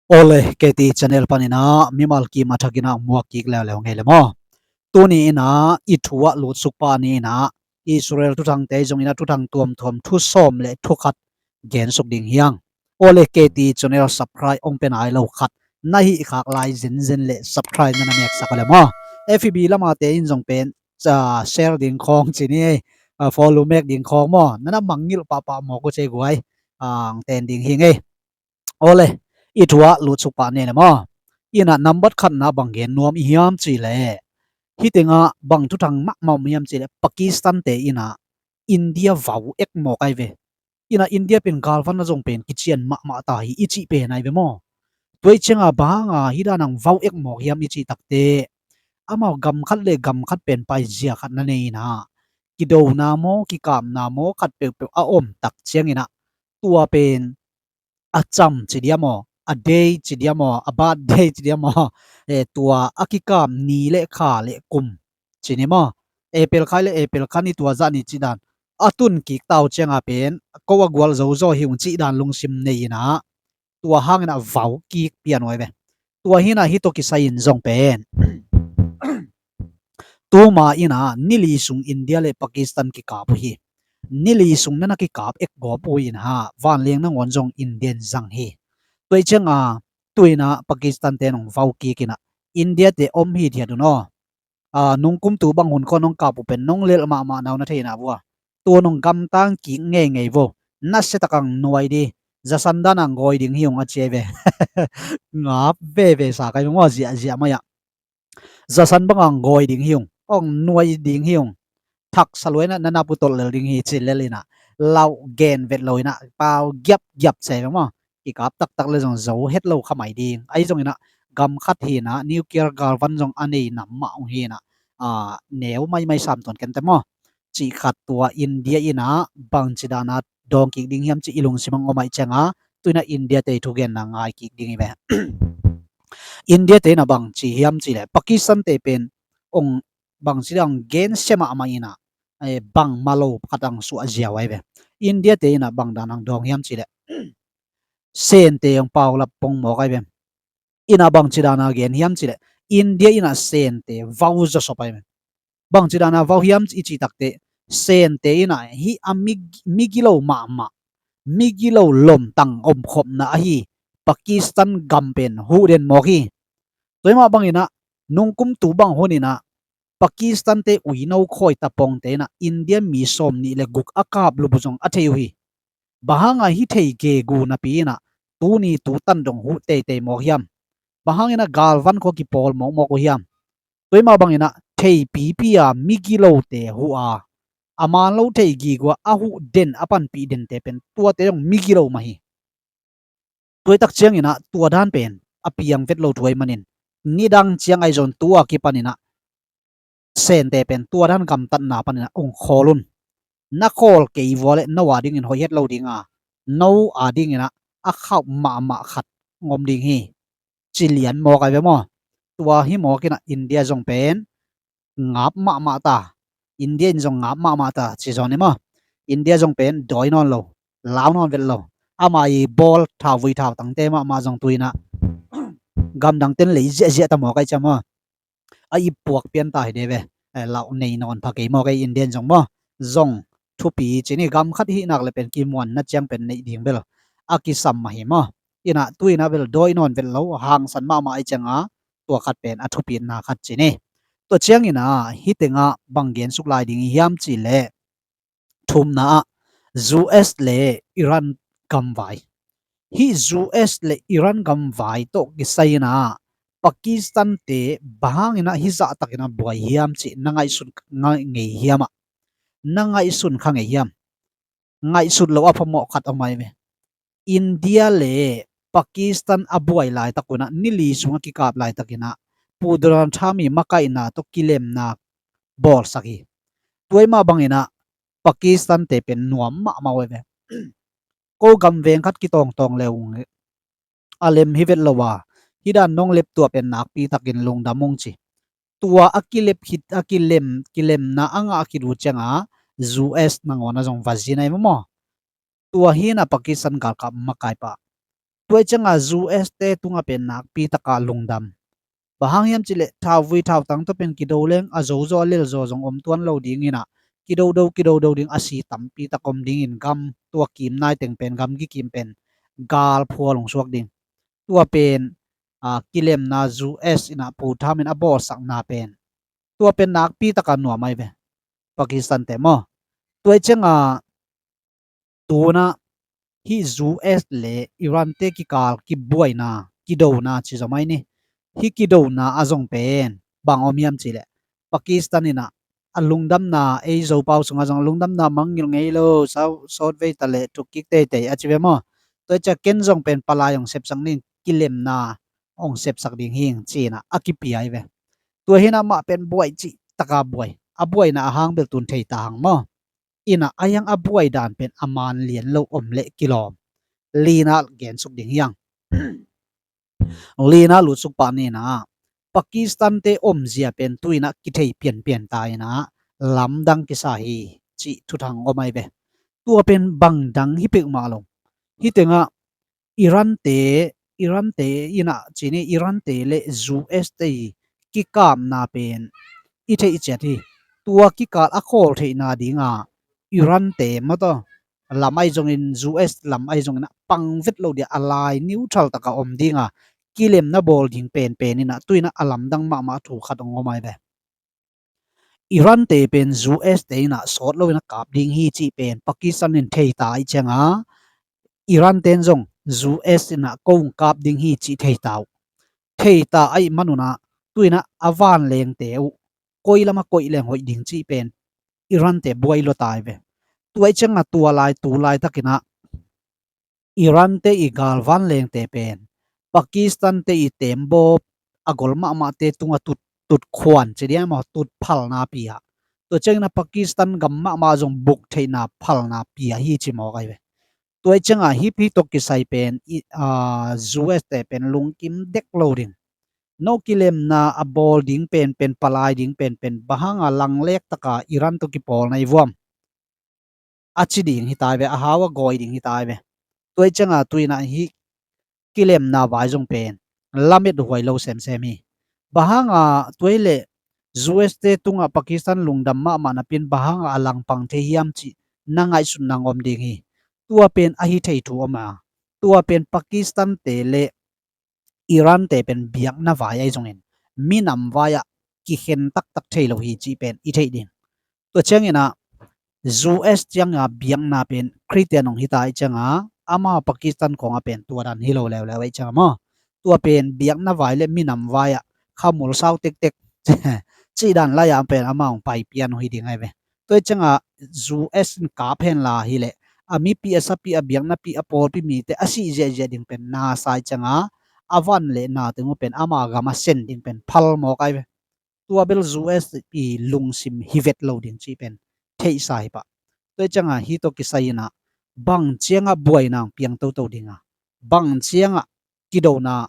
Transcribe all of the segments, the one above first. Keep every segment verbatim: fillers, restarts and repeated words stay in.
Awle, K T channel panin ah mimal kim a thakin ah muak kik leuleu ngei le maw. Tuni in ah i thu ah lutsuk pah ni in ah Israel thuthangte zong in ah thuthang tuamtuam thu sawm le thu khat gensuk ding hi hang. Awle, K T channel subscribe hong pe nai lo khat na hih khak lai zenzen le subscribe na na meksak le maw. F B lamate in zong pen share ding khawng ci ni ei, follow mek ding khawng maw, na na mangngilh pahpah mawk uh ci ei guai. Ang ten ding hi ngei. Awle, i thu ah lutsuk pah ni le maw. In ah nambat khatna bang gen nuam i hiam cih leh, hih tengah bang thuthang mahmah om hiam cih leh Pakistan te in ah India vau ek mawk ai ve. In ah India pen galvan a zong pen kician mahmah ta hi i cih pen ai ve maw. Tua i ciangah bang hang a hih dan ang vau ek mawk hiam i cih takteh, amau gam khat le gam khat pen paizia khat na nei in ah, kidona maw kikapna maw khat peuhpeuh a om tak ciangin ah, tua pen a cam ci diam aw, a day ci diam aw, a birthday ci diam aw, tua a kikap ni le kha le kum ci ni maw. April kha le April kha ni, tua zah ni cih dan a tun kik ta uh ciangah pen ko a gual zo zaw hi ung cih dan lungsim nei in ah, tua hangin ah vau kik pian uh ai ve. Tua hi in ah hih tawh kisai in zong pen tuma in ah nili sung India le Pakistan kikap uh hi. Nili sung na na kikap ek gawp uh in ah vanleng nangawn zong India in zang hi. Tua i ciangah tu in ah Pakistan te nong vau kik in ah India te om hithiat un aw. Nungkum tu bang hun khawng nong kap uh pen nong lelh mahmah na uh na thei na vua. Tua nong gamtang kik ngeingei vo. Nasia tak ang nuai di. Zasan dan ang gawi ding hi ung a ci ai ve. Ngap veve sa kai maw, ziahziah mai ah. Zasan bang ang gawi ding hi ung, ang nuai ding hi ung. Thaksa luai na na na putol lel ding hi ci lel in ah, lauh gen vet lo in ah, pau giapgiap ci ai ve maw. Kikap taktak le zong zo het lo kha mai ding. Ahi zongin ah gam khat hi in ah nuclear galvan zong a nei nam mah ung hi in ah, neu maimai sam tuan kente maw. Cih khat tua India in ah bangci dan a dawng kik ding hiam cih i lungsim ang om ai ciangah, tu in ah India te i thugenna ngai kik ding hi ve. India te in ah bangci hiam cih leh Pakistan te pen ong bangci dan ong gensia mahmah in ah, bangmah lo khat ang suah ziau ai ve. India te in ah bang dan ang dawng hiam cih leh Sen te ang paulap pong mawk ai ve. In ah bangci dan a gen hiam cih leh India in ah Sen te vau zaw sop ai ve. Bangci dan a vau hiam i cih takteh, Sen te in ah hih a migilo mahmah, migilo lomtang omkhopna ahi Pakistan gam pen huh den mawk hi. Tua hi mah bangin ah nungkum tu bang hun in ah Pakistan te uino khawi tapongte in ah India mi sawm nih le guk a kap lup uh zong a thei uh hi. Bang hang a hih thei gegu napi in ah tuni tutan dong huh teitei mawk hiam? Bang hangin ah galvan khua kipawl mawkmawk uh hiam? Tua hi mah bangin ah theipipi a migilote huh a, a man lo thei gigua a huh den a panpih dente pen tuate dong migilo mah hi. Tua hi tak ciangin ah tua dan pen a piang vet lo thu ahih manin, nidang ciang ahi zong tua kipanin ah Sente pen tua dan gamtatna panin ah ong khawl un. Na khawl kei vua leh no a dingin hoih het lo ding a, no a dingin ah a khauh mahmah khat ngom ding hi. Ci lian mawk ai ve maw. Tua hi mawk in ah India zong pen ngap mahmah ta. India in zong ngap mahmah ta ci zaw ni maw. India zong pen dawi nawn lo, lau nawn vet lo. Ama i bawl thauvui thautangte mahmah zong tu in ah gamdangten lei ziahziah ta mawk ai ciam maw. A ip puak pian ta hi de ve. Lauh nei nawn pha kei mawk ei, India in zong maw. Zong thupi ci ni, gam khat hih nak le pen kimuanna ciang pen neih ding bel a kisam mah hi maw. In ah tu in ah bel dawi nawn vet lo, hangsan mahmah ai ciang a tua khat pen a thupitna khat ci ni. Tua ciangin ah hih tengah bang gensuk lai ding i hiam cih leh, thumna ah U S le Iran gamvai. Hih U S le Iran gamvai tawh kisai in ah Pakistan te bang hangin ah hih zahtakin ah buai hiam cih na ngaihsun ngei hiam ah? Na ngaihsun kha ngei hiam? Ngaihsut loh a phamawh khat om ai ve. India le Pakistan a buai laitak un ah, nili sungah kikap laitakin ah, Pu Donald Trump i makaihna tawh kilemna bawlsak hi. Tua hi mah bangin ah Pakistan te pen nuam mahmah uh ai ve. Ko gam veng khat kitawngtawng le ung a lem hi vet lo a, hih dan nong lep tua pen nakpi takin lungdam ung ci. Tua a kilep khit a kilem, kilemna a ngah khit uh ciang a U S nangawn a zong va zin ai maw. Tua hi in ah Pakistan galkap makai pah. Tua i cianga U S te tunga pen nakpi taka lungdam. Bang hang hiam cileh thauvui thautang tawh pen kido leng a zozo a lelzo zong om tuan lo ding inah, kidodo kidodo ding a si tampi tak om dingin gam tua kim nai teng pen gam kikim pen gal phual hong suak ding. Tua pen a, kilemna U S inah putham in a bawlsakna pen tua pen nakpi taka nuam ai ve. Pakistan te maw? Tua i cianga tuna hih U S le Iran te kikal kibuaina kidona ci zomai ni. Hih kidona a zong pen bang om hiam cileh Pakistan inah a lungdamna ei Zopau sunga zong a lungdamna mangngilh ngei lo, sawtvei ta le thuk kik teitei a ci ve maw? Tua i cia ken zong pen palai hong sepsak ning, kilemna hong sepsak ding hing cinah a kipia ai ve. Tua hinah mah pen buai cih taka buai, a buaina a hang bel tun thei ta hang maw? Inah a hiang a buai dan pen a man lian lo om leh kilawm. Lina gensuk ding hiang. Lina lutsuk pah ninah Pakistan te omzia pen tuinah kithei pianpian ta inah lamdang kisa hi cih thuthang om ai ve. Tua pen bangdang hi pek mah lo. Hih tengah Iran te, Iran te inah cini Iran te le U S te i kikapna pen i theih ciat hi. Tua kikal a khawl theihna dinga Iran te mataw lam ai zongin U S lam ai zongin a pang vet lo dia a lai neutral taka om dinga kilemna bawl ding penpen inah tuinah a lamdang mahmah thu khat hong om ai ve. Iran te pen U S te inah sawt lo inah kap ding hi cih pen Pakistan in thei ta i cianga Iran ten zong U S inah ko hong kap ding hi cih thei ta uh. Thei ta aih manunah tuinah a vanlengte uh koi lama koih leng hoih ding cih pen Iran te buai lua ta ai ve. Tua i cianga tua lai tu laitakinah Iran te i galvan lengte pen Pakistan te i tembawp a gol mahmahte tunga tut, tut khuan ci dia maw, tut phalna pia. Tua ciangin a Pakistan gam mahmah zong buk theihna phalna pia hi ci mawk ai ve. Tua i cianga hih pi tok kisai pen i, a, U S te pen lungkim dek lo ding. No kilemna a bawl ding penpen, palai ding penpen, bang hanga langlek taka Iran tawh kipawl na i vuam a ci ding hi tai ve, a hau a gawi ding hi tai ve. Tua i cianga tuinah hih kilemna vai zong pen lamet huai lo semsem hi. Bang hanga tua i leh U S te tungah Pakistan lungdam mahmah napin bang hanga a langpang thei hiam cih na ngaihsutna om ding hi. Tua pen a hi thei thu om a, tua pen Pakistan te le Iran te pen biakna vai ahi zongin minam vai-ah kikhen taktak thei lo hi cih pen i theih ding. Tua cianginah U S cianga biakna pen Khristian hong hita i cianga ama Pakistan kongah pen tua dan hi lo leuleu ahi cianga maw? Tua pen biakna vai le minam vai-ah khamul sau tektek cih dan lai-ah pen ama hong paipian hong hi ding ahi ve. Tua i cianga U S in kap henla hileh a mipi a sapi a biaknapi a pawlpi mite a sih ziahziah ding pen nasa i cianga a van le na teng uh pen ama gam a sen ding pen phal mawk ahi ve. Tua bel U S i lungsim hi vet lo ding cih pen theihsa hi pah. Tua i cianga hi tawh kisai inah bang ciangah buaina hong piang toto dinga, bang ciangah kidona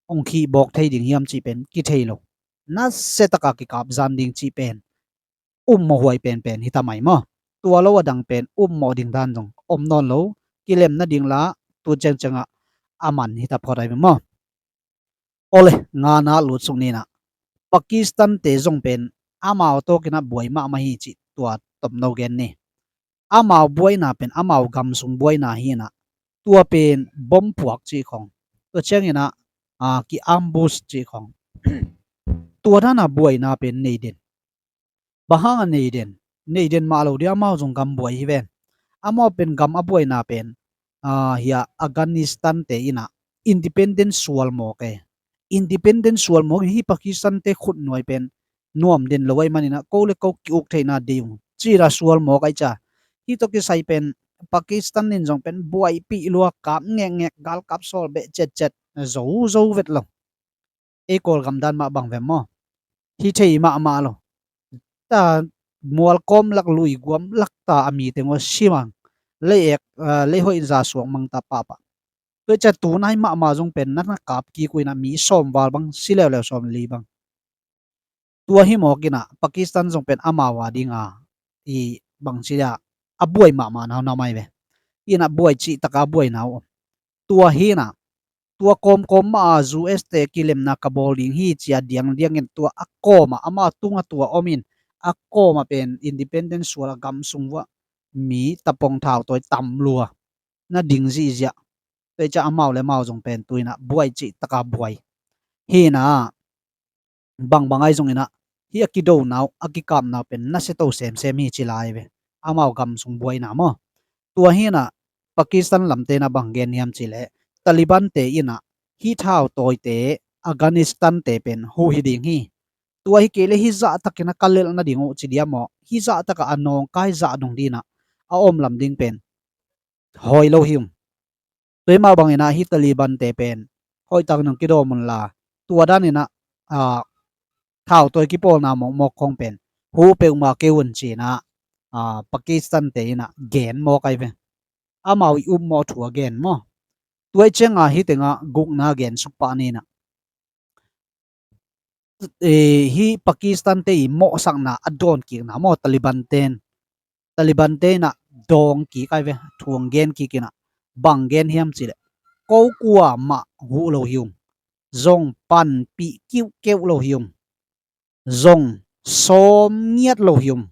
hong khihbawk thei ding hiam cih pen kithei lo. Nasia taka kikap zan ding cih pen ummawh huai penpen hi ta mai maw? Tua lo a dang pen ummawh ding dan zong om nawn lo. Kilemna ding la tu ciangciangah a man hi ta phawt ahi ve maw? Awle, ngana lutsuk ninah Pakistan te zong pen amau tawkinah buai mahmah hi cih tua tomno gen ni. Amau buaina pen amau gam sung buaina hinah tua pen bom phuak cih khong, tua cianginah a, ki ambush cih khong. Tua dana buaina pen nei den. Bang hanga nei den? Nei den mah lo dia amau zong gam buai hi ven. Amau pen gam a buaina pen a, hia Afghanistan te inah independent sual mawk e. Independent sual mawk hi Pakistan te khutnuai pen nuam den lo ahi maninah ko le ko ki-uk theihna dei ung cih dah sual mawk ahi cia. Hi tawh kisai pen Pakistan in zong pen buaipih lua, kap ngekngek, galkap sawl beh cetcet zo zo vet lo. Ei Kawlgam dan mah bang vem maw? Hi thei mahmah lo. Ta mualkawm lak, luiguam lak ta a mi teng aw simang. Lei ek, a, lei hoih in za suak mang ta pahpah. Tua i cia tunai mahmah zong pen na na kap kik uh inah mi sawm val bang si leuleu, sawm li bang. Tua hi mawk inah Pakistan zong pen amau a dinga i bang ci dia a buai mahmah nau nau mai ve. Inah buai cih taka a buai nau om. Tua hinah Tua kawmkawm mah a U S te kilemna ka bawl ding hi ci a diangdiangin tua a kawm ah ama tunga tua om in a kawm ah pen independent sual a gam sung vuah mi tapong thau tawi tam lua na ding zihziah. Tua i ciah amau le amau zong pen tu in ah buai cih taka buai hi in ah bangbang ahi zong in ah hih a kidona uh a kikapna uh pen nasia to semsem hi ci lai ve. Amau gam sung buaina maw. Tua hi in ah Pakistan lamte in ah bang gen hiam cih leh Taliban te in ah hih thau tawite Afghanistan te pen huh hi ding hi. Tua hi kei leh hih zahtak in ah ka lelh nading uh ci diam maw. Hih zahtak ah a nawngkai zah dong ding in ah a om lam ding pen hoi lo hi ung. Tua hi mah bang in ah hih Taliban te pen hoihtak in hong kidawm un la tua dan in ah thau tawi kipawlna mawkmawk khong pen huh peuhmah kei un ci in ah Pakistan te in ah gen mawk ahi ve. Amau i upmawh thu a gen maw. Tua i ciang a hih teng ah gukna gen suk pah ni in ah hih Pakistan te i mawhsakna a dawnkikna maw Taliban ten Taliban te in ah dawng kik ahi ve. Thu hong gen kik in ah bang gen hiam cih leh ko kuamah huh lo hi ung. Zong panpih kiuhkeuh lo hi ung. Zong sawm ngiat lo hi ung.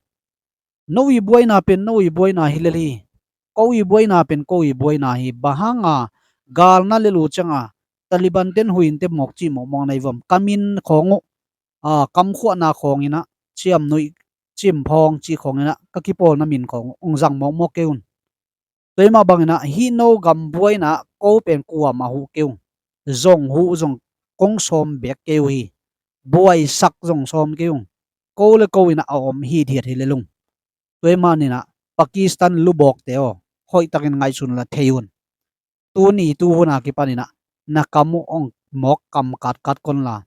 No i buaina pen no i buaina hi lel hi. Ko i buaina pen ko i buaina hi. Bang hang a galna lel uh ciang a Taliban ten huinte mawk cih mawkmawk na i vom. Ka min khawng uh kamkhuahna khawng in ah ciamnuih cimphawng cih khawng in ah ka kipawlna min khawng uh hong zang mawkmawk kei un. Tua hi mah bang in ah hih no gam buaina ko pen kuamah huh kei ung. Zong huh zong kong sawm bek kei uh hi. Buaisak zong sawm kei ung. Ko le ko in ah a om hithiat hi lel ung. Tua hi mah in ah Pakistan lubawkte aw hoihtak in ngaihsun la thei un. Tuni tuhun a kipan in ah na kam uh hong mawk kam katkat kon la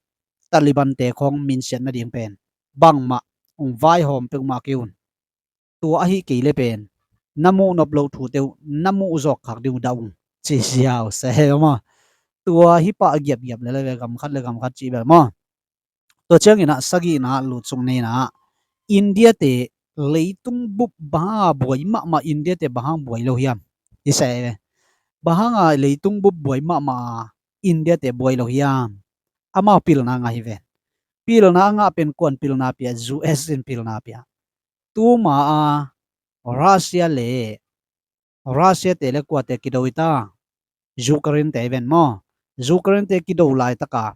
Taliban te khawng minsiat nading pen bangmah hong vaihawm peuhmah kei un. Tua ahi kei leh pen na muh nop loh thute uh na muh zawk khak ding uh dah ung ci ziau se he maw. Tua hi pah a giapgiap le le ve gam khat le gam khat cih bel maw. Tua ciang in ah sagihna lut suk ni in ah India te leitung bup bang hang a buai mahmah India te bang hang buai lo hiam? I se ve. Bang hang a leitung bup buai mahmah a India te buai lo hiam? Amau pilna ngah hi ve. Pilna a ngah pen kuan pilna pia? U S in pilna pia. Tuma a Russia le Russia te le kuate kido i ta? Ukraine te ven maw. Ukraine te kido laitaka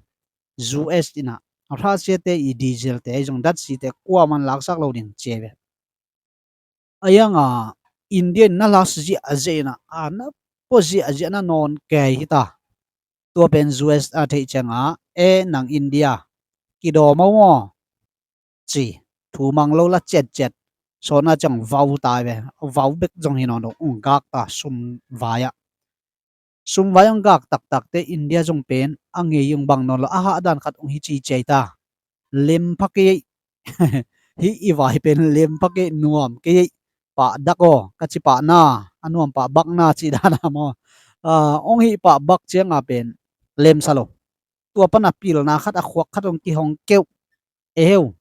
U S in ah Russia te i diesel te zong datsi te kuaman laksak lo ding ci ve. A iang a India in na lak ziahziah in ah a na pua ziahziah na nawn kei hi ta. Tua pen U S a theih ciang a e nang India kido maw maw ci thu mang lo la ciatciat. Sawn a ciang vau tai ve. Vau bek zong hi nawn lo ung gak ta sum vai ah. Sum vai ung gak taktak te India zong pen a ngei ung bang nawn lo a hah dan khat ung hi ci ciai ta. Lem pha kei ei. Hih i vai pen lem pha kei ei nuam kei ei. Pah dak aw ka ci pah na a nuam pah bak na ci dan a maw. Ung hih pah bak ciang a pen lem sa lo. Tua pan a pilna khat a khuak khat ung kihong keuh. Eheu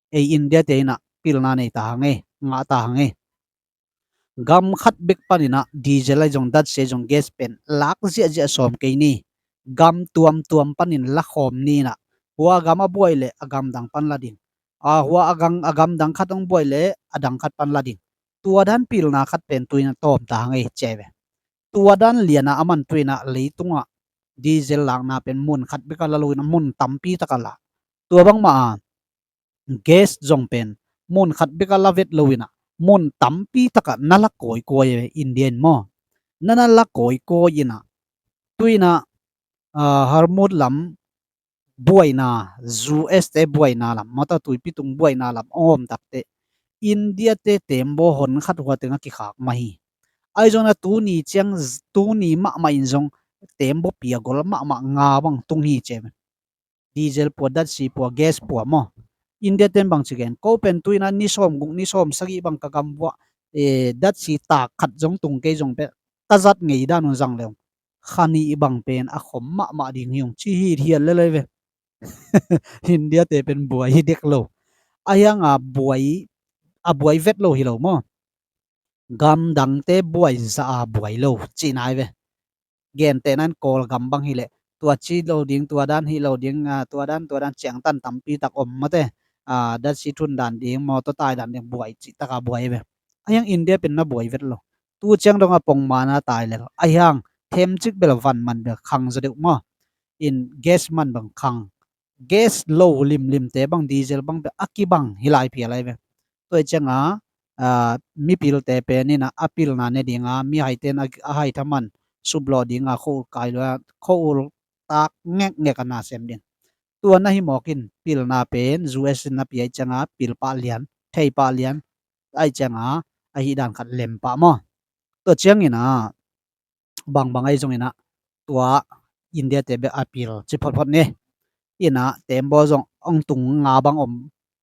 ei India te in ah pilna nei ta hang ei ngah ta hang ei. Gam khat bek pan in ah diesel ai zong datsi ai zong gas pen lak ziahziah sawm kei ni. Gam tuamtuam panin la khawm ni in ah hua gam a buai le a gam dang pan la ding. A hua a gam dang khat hong buai le a dang khat pan la ding. Tua dan pilna khat pen tu in ah tawm ta hang ei ci ve. Tua dan lian a a man tu in ah leitungah diesel lakna pen mun khat bek a la lo in ah mun tampi tak a la. Tua bangmah a gas zong pen mun khat bek a la vet lo in ah mun tampi tak a na la kawikawi e India in maw. Na na la kawikawi in ah tu in ah Hormuz lam buaina, U S te buaina lam mata tuipi tung buaina lam ong om takte India te tembaw hon khat hua teng a kikhak mah hi. Ai zong na tuni ciang tuni mahmah in zong tembaw pia gol mahmah nga bang tung hi ci ve. Diesel pua, datsi pua, gas pua maw. India ten bang ci gen ko pen tu in ah ni sawm guk ni sawm sagih bang ka gam vuah datsi tak khat zong tung kei zong pen ka zat ngei dan un zang le ung. Kha nih bang pen a khom mahmah ding hi ung ci hi hial lel ve. India te pen buai hi dek lo. A hiang a buai a buai vet lo hi lo maw. Gam dangte buai zah a buai lo cihna hi ve. Gentehna in Kawlgam bang hileh tua ci lo ding, tua dan hi lo ding, tua dan tua dan ciangtan tampi tak om mate. Datsi thun dan ding, mawtaw tai dan ding buai cih taka buai ve. Ahiang India pen na buai vet lo. Tu ciang dong a pongmana tai lel ahiang themcik bel van man bel khang zaw deuh maw. In gas man bang khang, gas lo limlimte bang, diesel bang bel a kibang hi lai phial ai ve. Tua cianga mipilte pen ina a pilna ne dinga mihaiten a haithaman suplawh dinga kho ul kai lua, kho ul tak ngekngek a na sem ding. Tua na hi mawkin pilna pen U S na piai cianga pil pah lian, thei pah lian, ai cianga ahi dan khat lem pah maw. Tua ciangina bangbang ai zong ina tua India te bek a pil ci photphot ni. Ina tembaw zong ong tung nga bang om,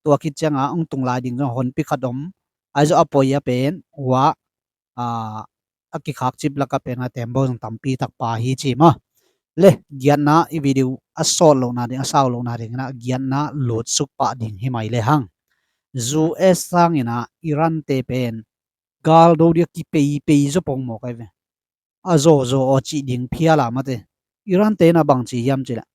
tua khit cianga ong tung lai ding zong honpi khat om. Ai zong a poi a pen ua a kikhak cip laka pen a tembaw zong tampi tak pa hi ci maw. Le giatna i video a sawt lohna ding, a sau lohna ding ina giatna lutsuk pah ding hi mai le hang. U S sangina Iran te pen galdo dia kipeipei zaw pong mawk ai ve. A zawzaw aw cih ding phiala mate. Iran te ina bang ci hiam cih leh,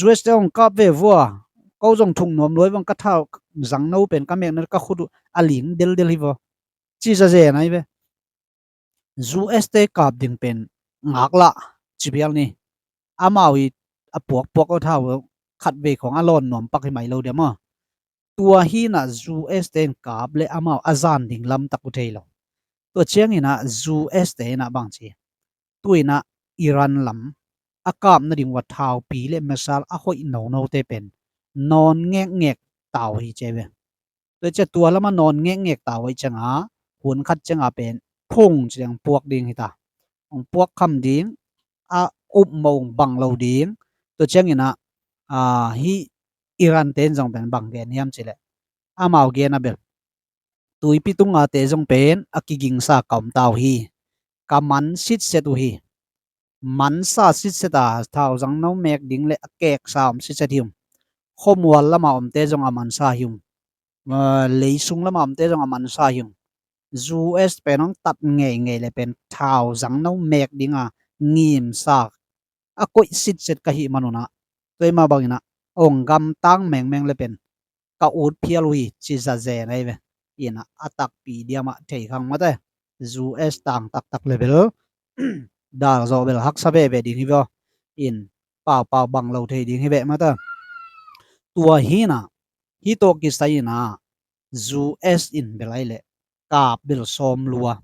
U S te hong kap ve vua, ko zong thuk nuam luai bang ka thau zangno pen ka mekna ka khut uh a ling deldel hi vua, ci zazen ai ve. U S te kap ding pen ngaklah ci phial ni. Amau i a puakpuak aw thau khat vei khong a lawn nuam pak hi mai lo dia maw. Tua hina U S te in kap le amau a zan ding lamtak uh thei lo. Tua ciangina U S te ina bang ci, tuina Iran lam a kap nading ua thaupi le missile a hoih nonote pen nawn ngekngek tau hi ci ai ve. Tua cia tua lama nawn ngekngek tau ai cianga hun khat cianga pen phung ci ding puak ding hita. Hong puak kham ding, a upmawh hong bang lo ding. Tua ciangina hi Iran te in zong pen bang gen hiam cih leh, amau gen a bel tuipi tunga te zong pen a kigingsa ka om tau hi. Ka man sitset uh hi. Mansa sitset a, thauzang no mek ding le a keksa om sitset hi um. Khuamual lama omte zong a mansa hi um. Leisung lama omte zong a mansa hi um. U S pen hong tat ngeingei le pen thauzang no mek dinga ngimsa a koih sitset ka hih manunah tua ima bangina hong gamtang mengmeng le pen ka ut phial uh hi ci zazen ai ve. Ina a takpi diamah thei khang mate. U S tang taktak le bel dal zawh bel haksa veve ding hi ve aw. In paupau bang lo thei ding hi ve mate. Tua hina hi tawh kisai ina U S in bel ai le kap bel sawm lua.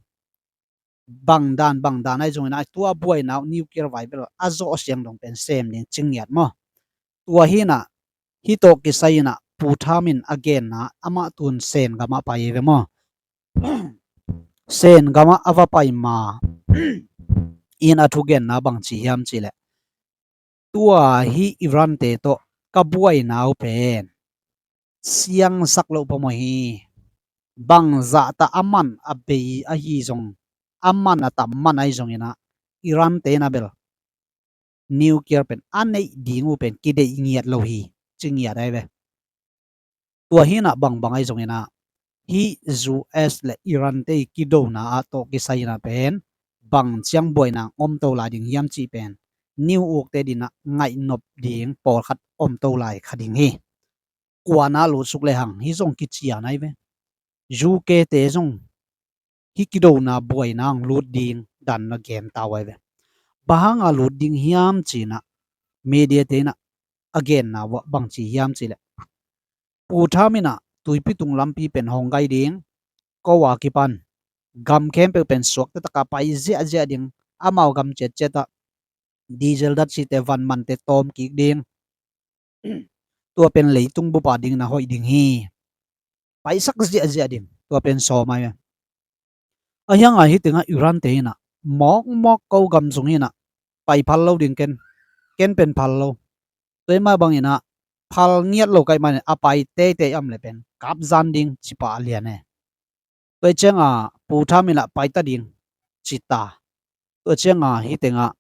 Bangdan bangdan ai zongin a tua buaina uh nuclear vai bel a zawh siang dong pen sem ding cingiat maw. Tua hina hi tawh kisai ina Pu Tham in a genna amah tun Sen gamah pai ve maw. Sen gamah a va pai ma in a thugenna bang ci hiam cih leh, tua hi Iran te tawh ka buaina uh pen siangsak loh pamawh hi. Bangzahta a man a bei ahi zong, a man a tam man ahi zongina Iran te ina bel nuclear pen a neih ding uh pen kideih ngiat lo hi. Ci ngiat ai ve. Tua hina bangbang ahi zongina hi U S le Iran te i kidona ah tawh kisai ina pen bang ciang buaina om to lai ding hiam cih pen niu ukte dina ngaihnop ding pawlkhat om to lai kha ding hi. Kuana lutsuk le hang hi zong kician ai ve. U K te zong hi kidona buaina ang lut ding dan na gen tau ai ve. Bang hanga lut ding hiam cina media te ina a genna uh bang ci hiam cih leh, Pu Tham ina tuipi tung lampi pen hong gai ding, ko a kipan gam khempeuh pen suakta taka pai ziahziah ding, amau gam ciatciatah diesel datsite van mante tawm kik ding. Tua pen leitung bupa ding na hoih ding hi. Paisak ziahziah ding, tua pen sawm ai ve. A hianga hi tenga Iran te ina mawkmawk ko gam sung ina pai phal lo ding ken, ken pen phal lo. Tua ima bangina phal ngiat lo kai manin a pai teitei am le pen kap zan ding cipa a lian e. Tua cianga Pu Tham ina paita ding cita. Tua cianga hi tenga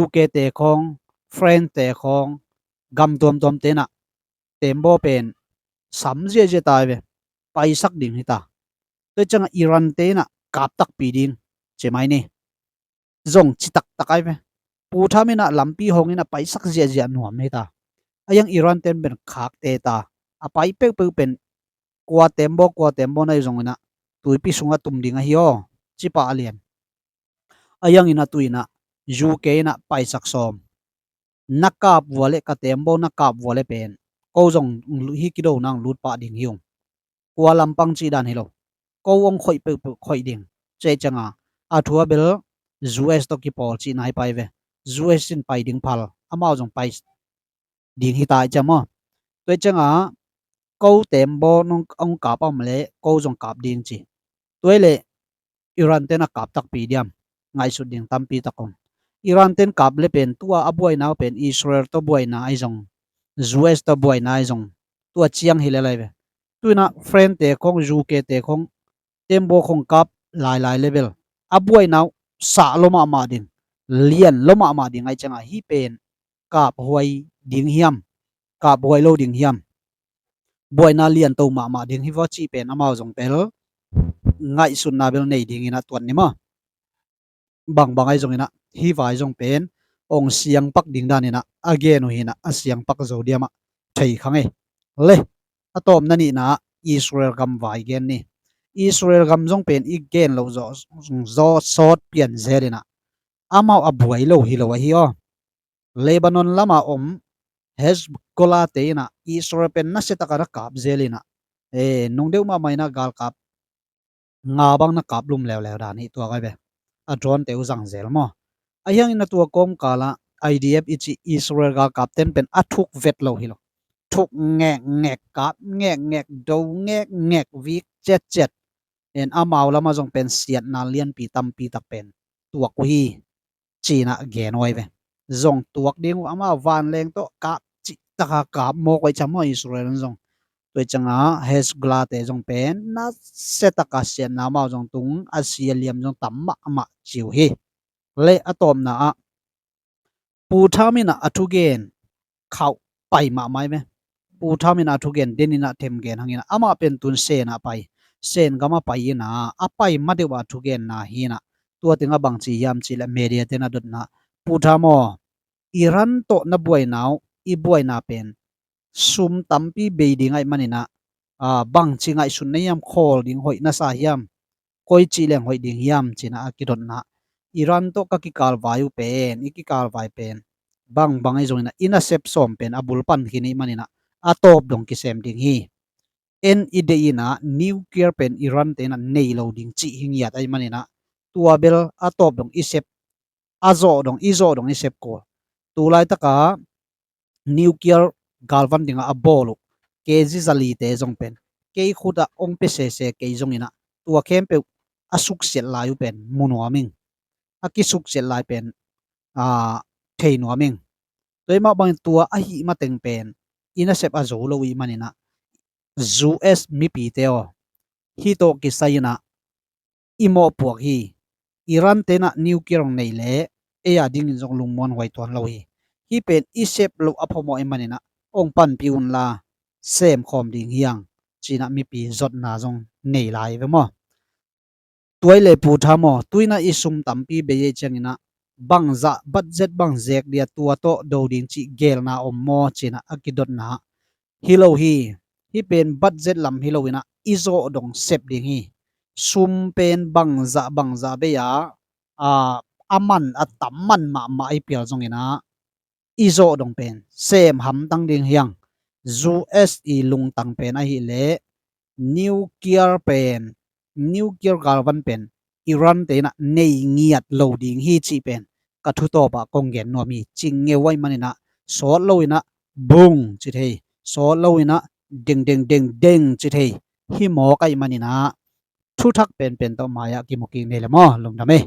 U K te khong, France te khong, gam tuamtuam te ina tembaw pen sam ziahziah tai ve. Paisak ding hita. Tua cianga Iran te ina kap takpi ding ci mai ni. Zong ci taktak ai ve. Pu Trump in ah lampi hong in ah paisak ziahziah nuam hi ta. A hiang Iran ten pen khakte ta. A pai peuhpeuh pen kua tembaw kua tembaw na hi zong in ah tuipi sungah tum ding ahi aw, ci pah a lian. A hiang in ah tu in ah U K in ah paisak sawm. Na kap vua le ka tembaw na kap vua le pen ko zong hih kidona hong lut pah ding hi ung. Kua lampang cih dan hi lo. Ko hong khoih peuhpeuh khoih ding. Cih ciangah a thu a bel U S tawh kipawl cihna hi pai ve. U S in pai ding phal, amau zong pai ding hi ta i ciam aw. Tua ciangah ko tembaw nong hong kap a om le ko zong kap ding ci. Tua le Iran ten a kap takpi diam, ngaihsut ding tampi tak om. Iran ten kap le pen tua a buaina uh pen Israel tawh buaina ahi zong, U S tawh buaina ahi zong, tua ciang hi le lai ve. Tu in ah friend te khong, U K te khong, tembaw khong kap lailai le bel a buaina uh sah lo mahmah ding, lian lo mahmah ding ahi ciangah hih pen kap huai ding hiam, kap huai lo ding hiam, buaina lianto mahmah ding hi vua cih pen amau zong pen ngaihsutna bel nei ding in ah tuat ni maw. Bangbang ahi zong in ah hih vai zong pen hong siangpak ding dan in ah a gen uh hi in ah a siangpak zo diam ah thei kha ngei. Le a tawpna nihna ah Israel gam vai gen ni. Israel gam zong pen i gen loh zawh, zawh sawt pian zel in ah amau a buai lo hi lo ahi aw. Lebanon lama om Hezbollah te in ah Israel pen nasia taka na kap zel in ah, e, nung deuh mahmah in ah galkap nga bang na kap lum leuleu dan hi tua kai ve. A drone te uh zang zel maw. A hiang in ah tua kawmkal ah I D F i cih Israel galkap ten pen a thuk vet lo hi lo. Thuk ngekngek, kap ngekngek, do ngekngek, vik ciatciat. En amau lama zong pen siatna lianpi tampi tak pen tuak uh hi. Ci in ah gen uh ai ve. Zong tuak ding uh amau vanleng tawh kap cih taka kap mawk uh ai ciam aw Israel in zong. Tua ciangah Hezbollah te zong pen nasia taka siatna amau zong tung a si a liam zong tam mahmah ci uh hi. Le a tawpna ah Pu Trump in ah a thugen khauh pai mahmah ai ve. Pu Trump in ah a thugen den in ah them gen hang in ah amah pen tun Sen ah pai, Sen gam ah pai in ah a pai ma deuh ah a thugenna hi in ah tua teng ah bangci hiam cih leh media ten a dotna Pu Trump aw, Iran tawh na buaina uh i buaina pen sum tampi bei ding ahih manin ah, a, bangci ngaihsutna hiam, khawl ding hoih na sa hiam, koi cih leng hoih ding hiam ci in ah a kidotna. Iran tawh ka kikalvai uh pen, i kikalvai pen bangbang ahi zongin ah i nasep sawm pen a bul pan khin ahih manin ah a tawp dong kisem ding hi. En i deih in ah nuclear pen Iran te in ah nei lo ding cih hi ngiat ahih manin ah tua bel a tawp dong i sep, a zawh dong, i zawh dong i sep kul. Tulaitak ah nuclear galvan dingah a bawl uh K G zali te zong pen kei khut ah hong pia sese kei zongin ah tua khempeuh a suksiat lai uh pen mu nuam ing. A kisuksiat lai pen, a, thei nuam ing. Tua ahih mah bangin tua ahih mateng pen i nasep a zo lo ahih manin ah U S mipite aw, hih tawh kisai in ah i mawhpuak hi. Iran te in ah nuclear hong nei leh ei a dingin zong lungmuanhuai tuan lo hi. Hih pen i sep loh a phamawh ahih manin ah hong panpih un la, semkhawm ding hi hang ci in ah mipi zotna zong nei lai ve maw. Tua ahih leh Pu Trump aw, tu in ah i sum tampi bei ahih ciangin ah bangzah budget bang zek dia, tua tawh do ding cih gelna om maw ci in ah a kidotna hi lo hi. Hih pen budget lam hi lo in ah i zawh dong sep ding hi. Sum pen bangzah bangzah bei a, a, a man a tam man mahmah ahih phial zongin ah i zawh dong pen sem hamtang ding hi hang. U S i lungtang pen ahih leh nuclear pen, nuclear galvan pen Iran te in ah nei ngiat lo ding hi cih pen ka thutawp ah kong gen nuam hi. Cing ngeu ahih manin ah sawt lo in ah bung ci thei, sawt lo in ah deng deng deng deng ci thei. Hih mawk ahih manin ah thuthak penpen tawh mai-ah kimu kik ni le maw, lungdam ei.